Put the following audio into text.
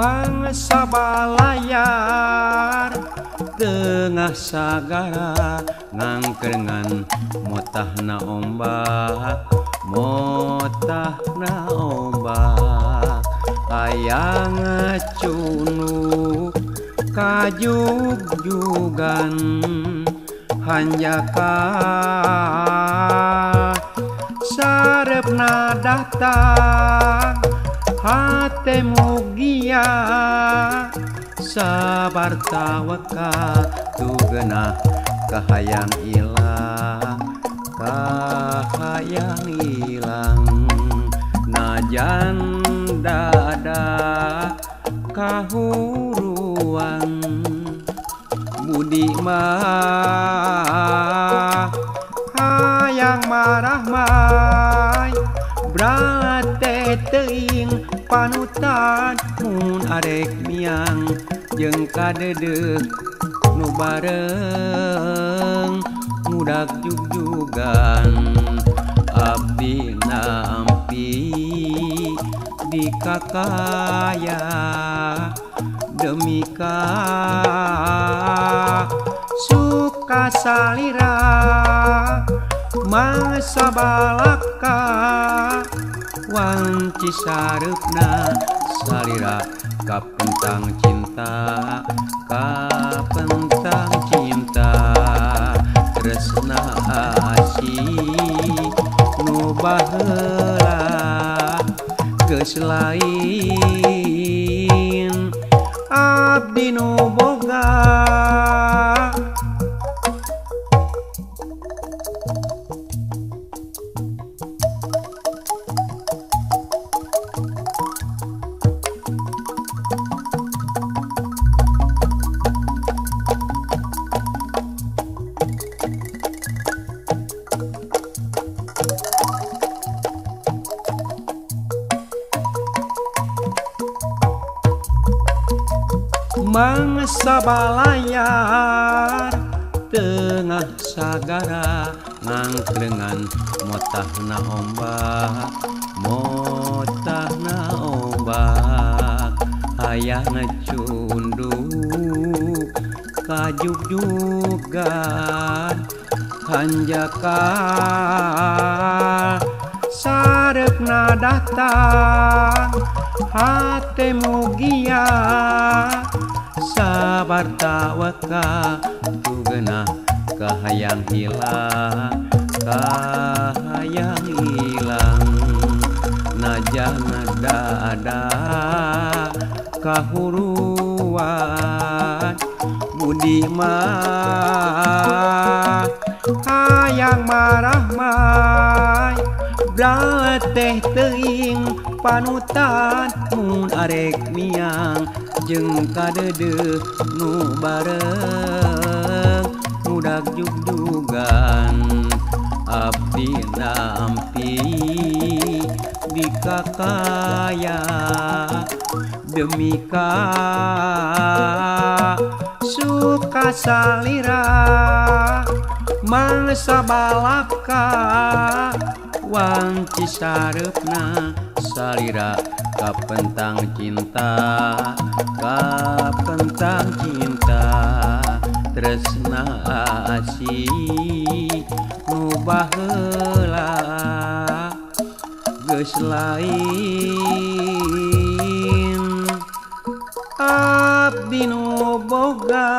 Mangsa balayar tengah sagara ngangkrengan motahna ombak, motahna ombak. Hayang cunuk kajugjugan hanjakal sarepna datang hate mugia sabar tawakal tugenah kahayang ilang, kahayang ilang. Najan dada kahuruan budi mah hayang marahmai brate teuing panutan mun arek miang jeung kadeudeuh nu bareng mudak jugjugan. Abdi nampi di kakaya demi ka suka salira mangsa balaka wanci sareupna salira kapentang cinta, kapentang cinta. Tresna asih nu baheula geus lain abdi nu boga. Mangsa balayar tengah sagara ngangkrengan motahna ombak, motahna ombak. Hayang cunduk kajugjugan hanjakal sareupna datang hate mugia sabar tawakal tugenah kahayang hilang, kahayang hilang. Najan dada kahuruan budi mah hayang marahmai brateh teuing panutan mun arek miang jeung kadeudeuh nu bareng mudak jugjugan. Abdi nampi di kakaya demi ka suka salira mangsa balaka wanci sareupna salira kapentang cinta, kapentang cinta. Tresna asih nu baheula geus lain abdi nu boga.